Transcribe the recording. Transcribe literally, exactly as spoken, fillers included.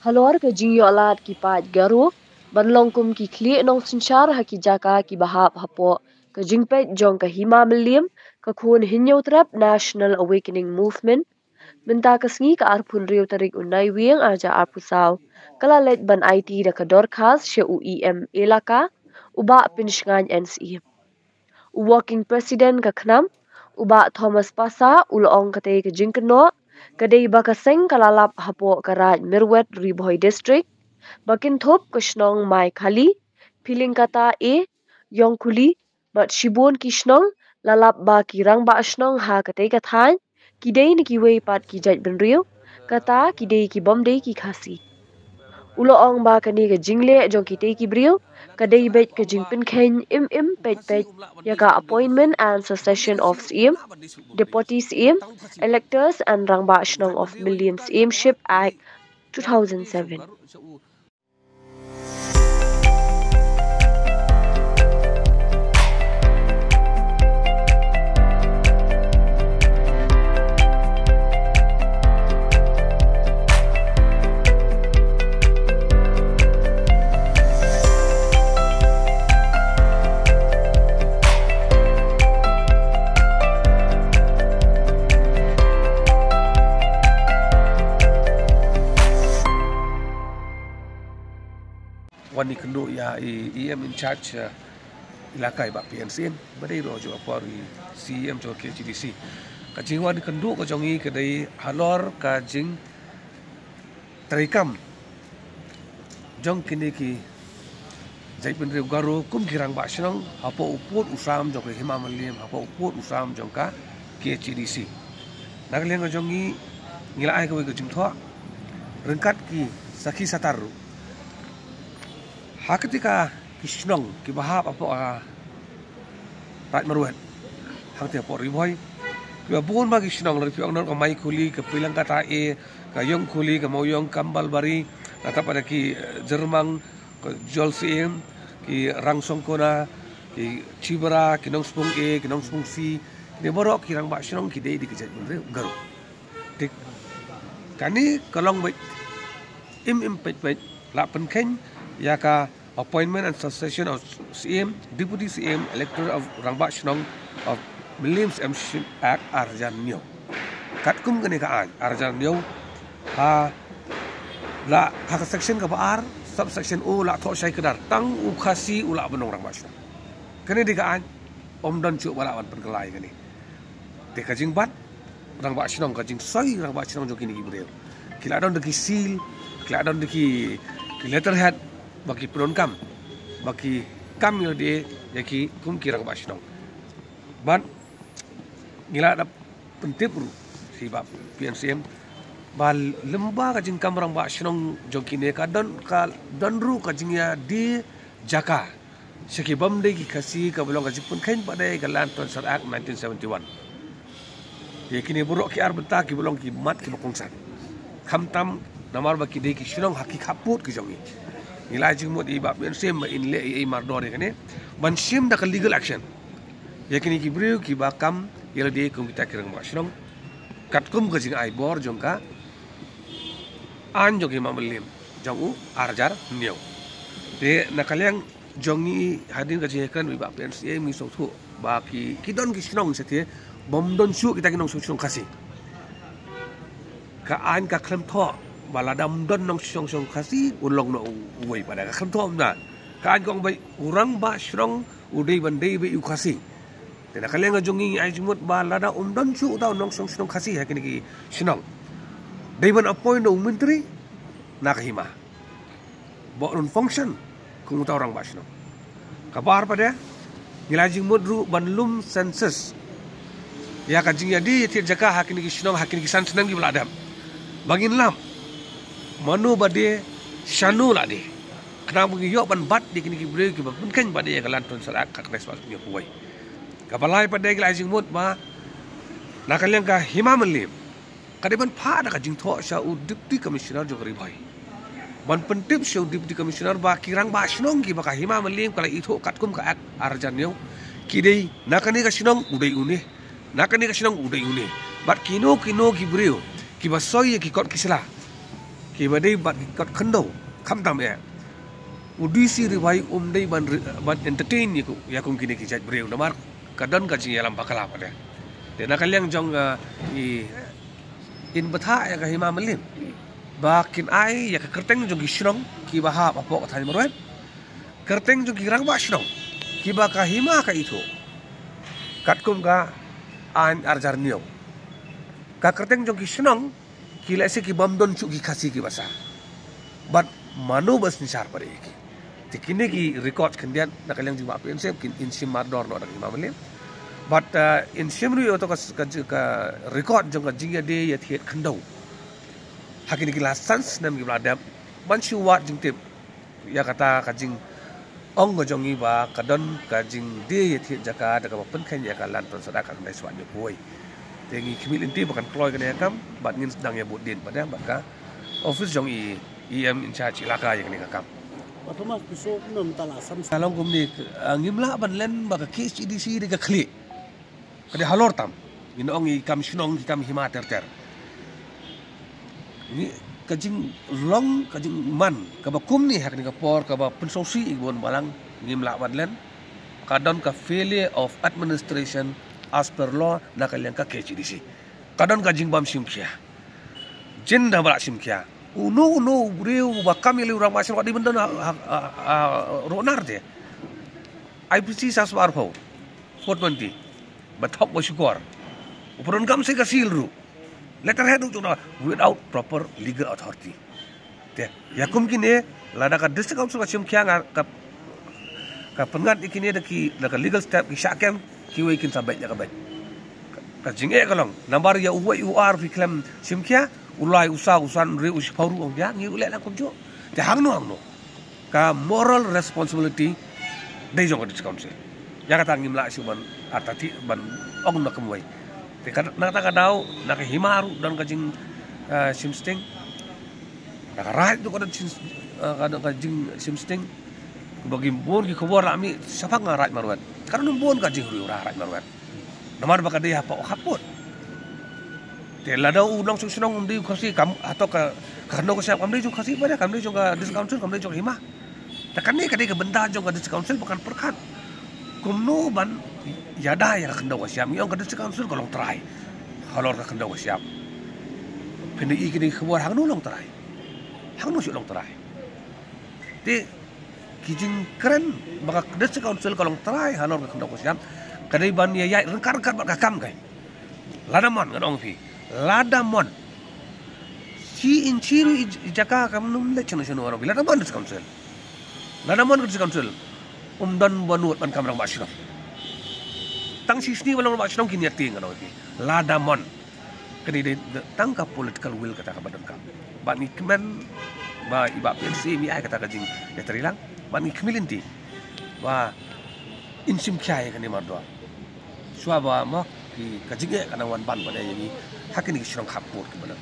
Halor ka jingïoh lad ki paid Garo ban long kum ki khlieh nongsynshar ha ki jaka kiba hap hapoh ka jingpeit jong ka Hima Mylliem, ka khun Hynñiewtrep National Awakening Movement, mynta ka sngi ka arphew hynriew tarik u Naiwieng arhajar arphew saw, ka la leit ban aiti da ka dorkhas sha u E M Elaka, u Bah Pynshngain N C. U Working President ka KHNAM, u Bah Thomas Passah, u la ong katei ka jingkynnoh ka dei ba ka seng ka la lap hapoh ka Raid Myrwet, Ri Bhoi District, ba kynthup ka shnong Maikhali, Phyllingkatha A, Iongkhuli, bad shibun ki shnong la lap ba ki rangbah shnong ha katei ka thaiñ ki dei na kiwei pat ki jaitbynriew, kata ki dei ki bym dei ki Khasi. U la ong ba kane ka jingleh jong kitei ki briew ka dei beit ka jingpynkheiñ im im peit peit ïa ka Appointment and Succession of Syiem, Deputy Syiem, Electors and Rangbah Shnong of Mylliem Syiemship Act two thousand seven. Wan ïakynduh ïa i E M in charge, eh, elaka i Bah P N Syiem, ba dei ruh jong ka por i C E M jong ka K H A D C. Ka jingwan ïakynduh ka jong i ka dei halor ka jingtreikam jong kine ki jaitbynriew Garo kum ki rangbah shnong hapoh u pud u sam jong ka Hima Mylliem, hapoh u pud u sam jong ka K H A D C. Na ka liang ka jong i, ngi la ai kawei ka jingthoh ryngkat ki sakhi satar ruh. Ha kata ka ki shnong kiba hap hapoh ka Raid Myrwet, hangta hapoh Ri Bhoi, kiba bun bha ki shnong, lada phi ong na ka Maikhuli, ka Phyllingkatha A, ka Iongkhuli, ka Mawiong, Kambalbari, nangta pat ki, eh, Jyrmang, ka Jolsyiem, ki Rangsongkona, ki Chibra, ki Nongspung A, ki Nongspung C, kine baroh ki rangbah shnong ki dei da ki jaitbynriew Garo. Te kane ka long beit im im peit peit, la pynkheiñ ïa ka Appointment and Succession of Syiem, Deputy Syiem, Elector of Rangbah Shnong of Mylliem Syiemship Act arhajar hynñiew. Katkum kane ka aiñ arhajar hynñiew, ha la, ha ka section kaba ar, subsection O, la thoh shai kdar tang u Khasi u lah ban long rangbah shnong. Kane dei ka aiñ, ym don shuh ba lah ban pynkylla ïa kane. Te ka jingbat rangbah shnong, ka jingsoi rangbah shnong jong kine ki briew, ki la don da ki seal, ki la don da ki, ki letterhead ba ki pyndonkam, ba ki kam ïa lade ïa ki kum ki rangbah shnong. Bad ngi la da pyntip ruh sha i Bah P N Syiem ba lyngba ka jingkam rangbah shnong jong kine ka don, ka don ruh ka jingïadie jaka sha ki bym dei ki Khasi kaba long ka jingpynkheiñ pat de ka Land Transfer Act nineteen seventy-one. Ïa kine baroh ki ar bynta kiba long ki mat kiba kongsan, khamtam namar ba ki dei ki shnong ha ki khappud ki jong ngi. Ngi la ai jingmut ïa i Bah P N Syiem ba in leh ei ei mardor ïa kane ban shim da ka legal action ïa kine ki briew kiba kam ïa lade kum kita ki rangbah shnong, katkum ka jingai bor jong ka aiñ jong ka Hima Mylliem jong u arhajar hynñiew. Te na ka liang jong ngi, hadien ka jingïakren bad i Bah P N Syiem, ngi sngewthuh ba ki, ki don ki shnong shatei bym don shuh kita ki nongshong shnong Khasi. Ka aiñ ka khlem thoh ba lada ym don nongshong shnong Khasi un long noh u, uwei pat de, ka khlem thoh kumta. Ka aiñ ka ong ba u rangbah shnong u dei ban dei beit u Khasi. Te na ka liang ka jong ngi, ngi ai jingmut ba lada ym don shuh uta u nongshong shnong Khasi ha kine ki shnong, dei ban appoint da u myntri na ka hima ba un function kum uta u rangbah shnong. Kaba ar pat de, ngi la ai jingmut ruh ban lum census ïa ka jingïadie ïathied jaka ha kine ki shnong, ha kine ki san snem kiba la dep, ba ngin lap mano ba die, shano la die, khnang ba ngin ïoh ban bat ïa kine ki briew kiba pynkheiñ pat de ïa ka Land Transfer Act ka khatsan spah hynñiewphew wei. Kaba lai pat de, ngi la ai jingmut ba na ka liang ka Hima Mylliem, ka dei ban phah da ka jingthoh sha u Deputy Commissioner jong ka Ri Bhoi ban pyntip sha u Deputy Commissioner ba ki rangbah shnong kiba ka Hima Mylliem ka la ithuh katkum ka Act arhajar hynñiew, ki dei na kane ka shnong u dei une, Na kane ka shnong u dei une. Bad kino kino ki briew kiba soi ïa ki kot ki sla, kiba dei bad ki kot khyndew, khamtam eh, u D C Ri-Bhoi um dei ban re-, ban entertain ïa ku, ïa kum kine ki jait briew namar ka don ka jingïalam bakla pat eh. Te na ka liang jong, ah, i, in bthah ïa ka Hima Mylliem ba kin ai ïa ka kyrteng jong ki shnong kiba hap hapoh ka thaiñ Marwet, kyrteng jong ki rangbah shnong kiba ka hima ka ithuh katkum ka aiñ ar hajar hynñiew. Ka kyrteng jong ki shnong ki lehse ki bym don shuh ki Khasi kiba sah. Bad mano ba synshar pat ïa ki? Te kine ki record khyndiat na ka liang jong Bah P N C kin, in shim mardor noh da ka Hima Mylliem. Bad, ah, in shim ruh ïa ka, ka, ka record jong ka jingïadei ïathied khyndew ha kine ki la san snem kiba la dep ban shu wad jingtip ïa kata ka jingong ka jong ngi ba ka don ka jingdei ïathied jaka da kaba pynkheiñ ïa ka Land Tenure Act khyndai spah hynñiewphew wei. Te ngi khmih lynti ba kan kloi kane ka kam bad ngin sdang ïa bud dien pat ïa bad ka office jong i E M in charge ilaka ïa kane ka kam. Ba Thomas Piso kumno mynta la sam. Ka long kumne, ah, ngim lah ban len ba ka K H A D C dei ka khlieh. Ka dei halor tam. Ngin ong i kam shnong, i kam hima ter ter. Ngi, ka jinglong, ka jingman kaba kumne ha kane ka por kaba pynsngewsih ïa ki bun balang, ngim lah ban len. Ka don ka failure of administration as per law na ka liang ka K H A D C. Ka don ka jingbym shim khia. Jin da ba la shim khia, uno uno u briew uba kam ïa u rangbah shnong ka dei ban don ha, ha, ha, ha runar te. I P C saw spah arphew, four twenty, ba thok ba shukor. U pyndonkam sa ïa ka seal ruh, letterhead ruh jong u, without proper legal authority. Te ïa kum kine, lada ka District Council ka shim khia, nga ka, ka pynngat ïa kine da ki, da ka legal step, ki shah kem, kiwei kin sa beit ïa ka beit. Ka, ka jingeh ka long namar ïa uwei u ar phi khlem shim khia, u lai, u saw, u san, u hynriew, u shiphew ruh ong ïa ngi ruh leh lang kumjuh. Te hangno hangno ka moral responsibility dei jong ka District Council. Ïa kata ngim lah shuh ban artatien ban ong na kumwei. Te ka, na kata ka daw na ka hima ruh don ka jing, ah, shim sting. Na ka raid ruh ka don shim, ah, ka don ka jing shim sting. Ba ki bun ki khubor la mih shaphang, ah, raid Marwet. Ka don bun ka jingriewra raid Marwet. Namar ba ka dei hapoh khappud. Te lada u nongshong shnong um dei u Khasi, kam, hato ka, ka khyndew ka shyiap kam dei jong Khasi pat, kam dei jong ka District Council, kam dei jong ka hima. Te kane ka dei ka bynta jong ka District Council ba kan pyrkhat kumno ban ïada ïa ka khyndew ka shyiap. Ngi ong ka District Council ka long trai halor ka khyndew ka shyiap. Phin ïohi kine ki khubor, hangno long trai? Hangno shuh long trai? Te ki jingkren ba ka District Council ka long trai halor ka khyndew ka shyiap ka dei ban ïaid ryngkat ryngkat bad ka kam kai. Lada mon, ngan ong phi, lada mon, shi inch ruh i, i jaka kam nym leit shano shano ruh, lada mon District Council, lada mon District Council, um don ba nud ban kam rangbah shnong. Tang shisngi ba long rangbah shnong kin ïa tieng, ngan ong phi, lada mon. Ka dei, dei, dei tang ka political will kata kaba donkam. Bad ngi kmen ba i Bah P N C i ai kata ka jingïatreilang. Bad ngi khmih lynti ba in shim khia ïa kane mardor. Shuwa ba mo ki, ka jingeh ka nang wan ban pat ïa ngi ha kine ki shnong khappud kiba nang.